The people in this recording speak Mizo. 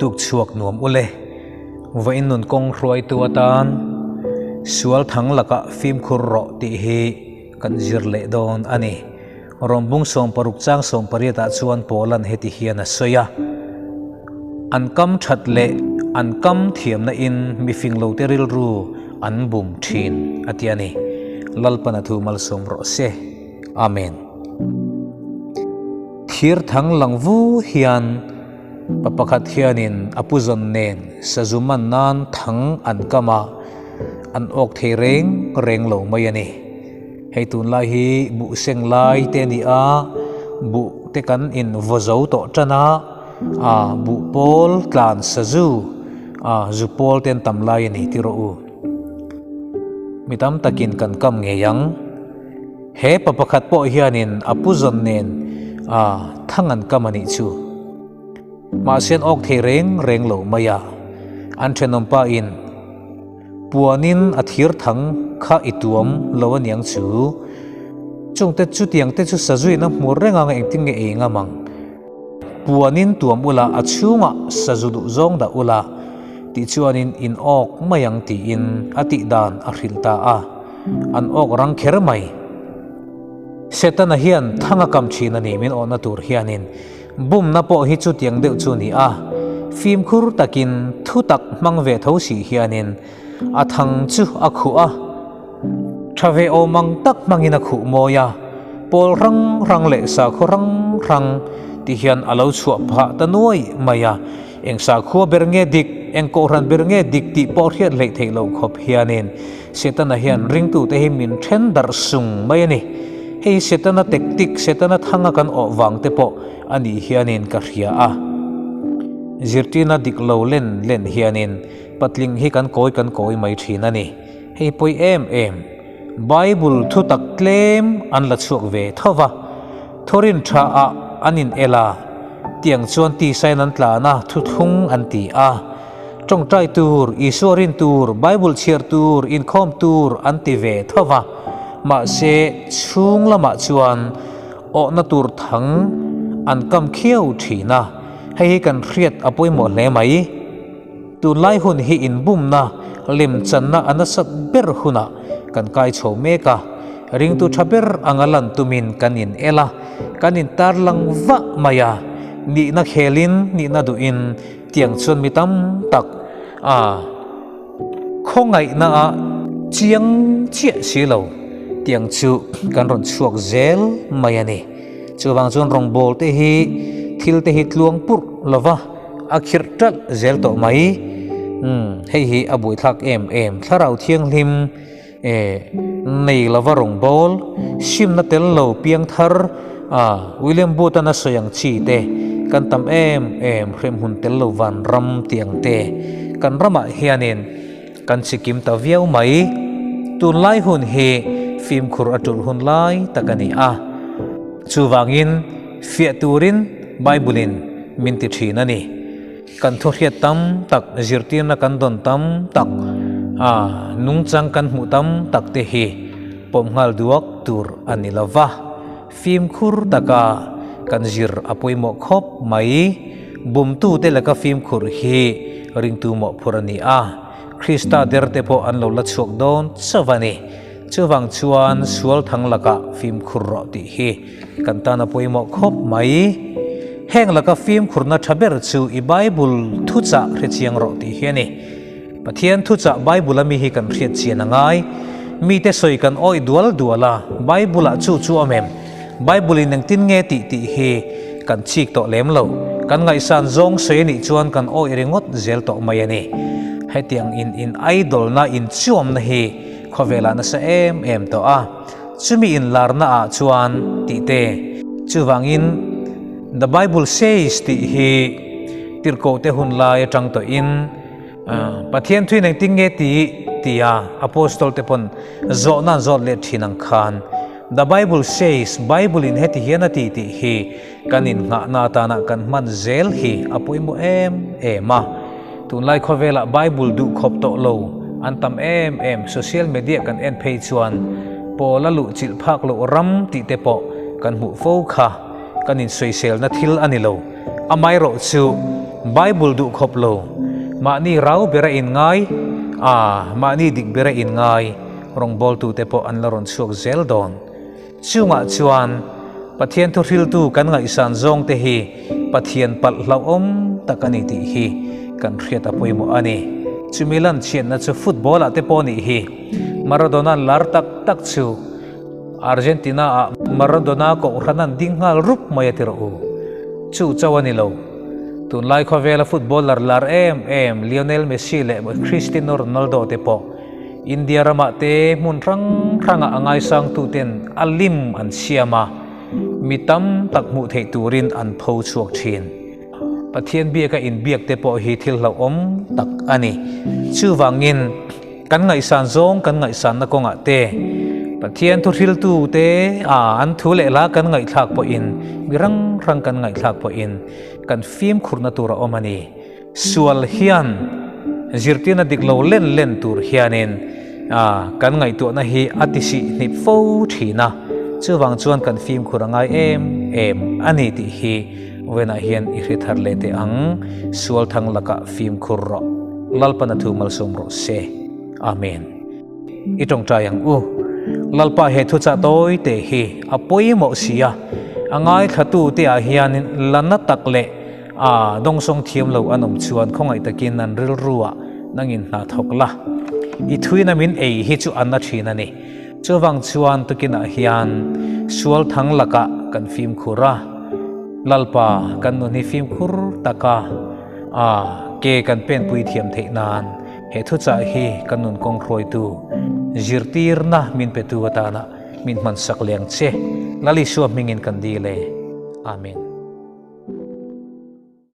Tuk chhuak nuam ule. Vawiin nun kawng hruaitu atan sual thang lakah fimkhur rawh tih hi kan zir leh dawn a ni. Rawngbung 60 chang 18 ah chuan Paula'n heti hian a sawi a, An kam that leh an kam thiamna in mi finglote rilru an bum thin, a ti a ni. Lalpan a thu malsawm rawh se. Amen. Thir thang lang vu hian pa pakhat hianin a puzawn nen sazu man nan thang an kam a, an awk thei reng reng lo mai a ni. Hei tunlai hi buh seng lai te a ni a, buh te kan in vaw zo tawh tan a, ah buh pawl tlan sazu ah zu pawl te an tam lai a ni ti rawh u. Mi tam takin kan kam ngei ang. He pa pakhat pawh hianin a pu zawn nen ah thang an kam a nih chu. Mahse an awk thei reng reng lo mai a, an thenawm pa in Puanin a thir thang kha i tuam lo aniang chu. Chungte chutiang te chu sazuin a hmur reng ang engtin nge ei ngam ang. Puanin tuam ula a chhungah sazu duh zawng dah ula tih chuanin in awk mai ang tiin a tih dan a hrilh ta a, an awk rang kher mai. Setana hian thang a kam thin a ni min awhna tur hianin Bumna pawh hi chutiang deuh chu ni a, fimkhur takin thu tak hmang ve tho si hianin a thang chu a khuh a, tha ve awm ang tak hmangin a khuh mawi a, pawl hrang hrang leh sakhaw hrang hrang ti hian a lo chhuah phah ta nuai mai a, eng sakhua ber nge dik, eng kohhran ber nge dik tih pawh hriat hleih theih loh khawp hianin Setana hian ringtute hi min then darh sung mai a ni. Hei Setana tactic, Setana thanga kan awh vang te pawh a nih hianin ka hria a. Zirtirna dik lo len len hianin patling hi kan kawi kan kawi mai thin a ni. Hei pawi em em. Bible thu tak tlem an la chhuak ve tho va. Thurin tha ah an in el a, tiang chuan tisain an tlan a, thuthlung an ti a. Tawngtai tur, Isua rin tur, Bible chhiar tur, inkhawm tur an ti ve tho va. Mahse, chhung lamah chuan awhna tur thang an kam khiau thin a, hei hi kan hriat a pawimawh hle mai. Tunlai hun hi inbumna, lemchanna a nasat ber hunah kan kai chho mek a, ringtu tha ber anga lan tumin kan in el a, kan in tarlang vah mai a, nihna khelin, nihna duhin tiang chuan mi tam tak a khawngaihna a chiang chiah si lo tiang chu kan rawn chhuak zel mai a ni. Chuvang chuan rawngbâwl te hi thil te hi tluang purh lova a khirh ṭalh zel tawh mai. Umm hei hi a buaithlak em em Thlarau Thianghlim e nei lova rawngbâwl simna tel lo piang thar a William Booth-an a sawi ang chi te kan tam em em hremhmun tel lo vanram tih ang te kan ramah hianin kan chikim ta viau mai. Tunlai hun hi fimkhur a ṭulh hun lai tak a ni a. Chuvangin fiah turin Bible-in min ti ṭhin a ni. Kan thuhriat tam tak, zirtirna kan dawn tam tak, a nungchang kan hmuh tam tak te hi pawm nghal duak tur a ni lo va. Fimkhur taka kan zir a pawimawh khawp mai. Bumtute laka fimkhur hi ringtu mawhphurh a ni a, Krista derte pawh an lo la chhuak dawn chauh a ni. Chuvang chuan sual thang lakah fimkhur rawh tih hi kan tan a pawimawh khawp mai. Heng laka fimkhurna tha ber chu i Bible thuchah hrechiang rawh tih hi a ni. Pathian thuchah Bible-a mi hi kan hriat chian a ngai. Mite sawi kan awih dual dual a, Bible-ah chu chu awm em? Bible-in engtin nge tih tih hi kan chik tawh lem lo. Kan ngaihsan zawng sawi a nih chuan kan awih ringawt zel tawh mai a ni. Hetiang in in idol-na inchuamna hi khawvelah nasa em em tawh a, chumi inlarna ah chuan tih te. Chuvangin The Bible says tih hi tirhkoh te hun lai atang tawhin Pathian thuin engtin nge ti tia Apostol te pawn zawhna an zawt leh thin ang khan The Bible says, Bible in heti hian a ti tih hi kan innghahna atana kan hman zel hi a pawimawh em em a. Tunlai khawvelah Bible duh khawp tawh lo an tam em em, social media kan en phei chuan pawl a luh chilh phak loh ram tih te pawh kan hmuh fo kha kan insawiselna thil a ni lo. Amaherawhchu. Bible duh khawp lo, mahni rau bera inngai, aa, mahni dik bera inngai rawngbawltute pawh an la rawn chhuak zel dawn. Chungah chuan Pathian thuhriltu kan ngaihsan zawngte hi Pathian palh hlauhawm tak a ni tih hi kan hriat a pawimawh a ni. Chumi lanchhiatna chu football ah te pawh nih hi. Maradona lar tak tak chu Argentina ah Maradona kohhran an ding nghal rup mai a ti rawh u. Chu chauh a ni lo. Tunlai khawvela footballer lar em em Lionel Messi leh Cristiano Ronaldo te pawh India ramah te hmun hrang hrangah a ngaisangtuten a lim an siam a, mi tam tak hmuh theih turin an pho chhuak thin. Pathian biaka inbiak te pawh hi thil hlauhawm tak a ni. Chuvangin kan ngaihsan zawng kan ngaihsanna kawngah te, Pathian thuhriltu te a an thu leh hla kan ngaihthlak pawhin, mi hrang hrang kan ngaihthlak pawhin kan fimkhurna tur a awm a ni. Sual hian zirtirna dik lo len len tur hianin kan ngaihtuahna hi a ti sih hnip fo thin a, chuvang chuan kan fimkhur a ngai em em a ni tih hi vawiinah hian i hre thar leh teh ang. Sual thang lakah fimkhur rawh. Lalpana thu malsawm rawh se. Amen. I tawngtai ang u. Lalpa he thuchah tawi te hi a pawimawh si a, a ngaithlatu te ah hianin la na tak leh a dawngsawng thiam lo an awm chuan khawngaih takin an rilru ah nangin hna thawk la. I thuina min ei hi chu a na thin a ni. Chuvang chuan tukinah hian sual thang lakah kan fimkhur a, Lalpa kan nun hi fimkhur taka a ke kan penpui thiam theih nan He thuchah hi kan nun kawng hruaitu, zirtirna min petu atana min hmansak leng che Lal Isua hmingin kan dil e. Amen.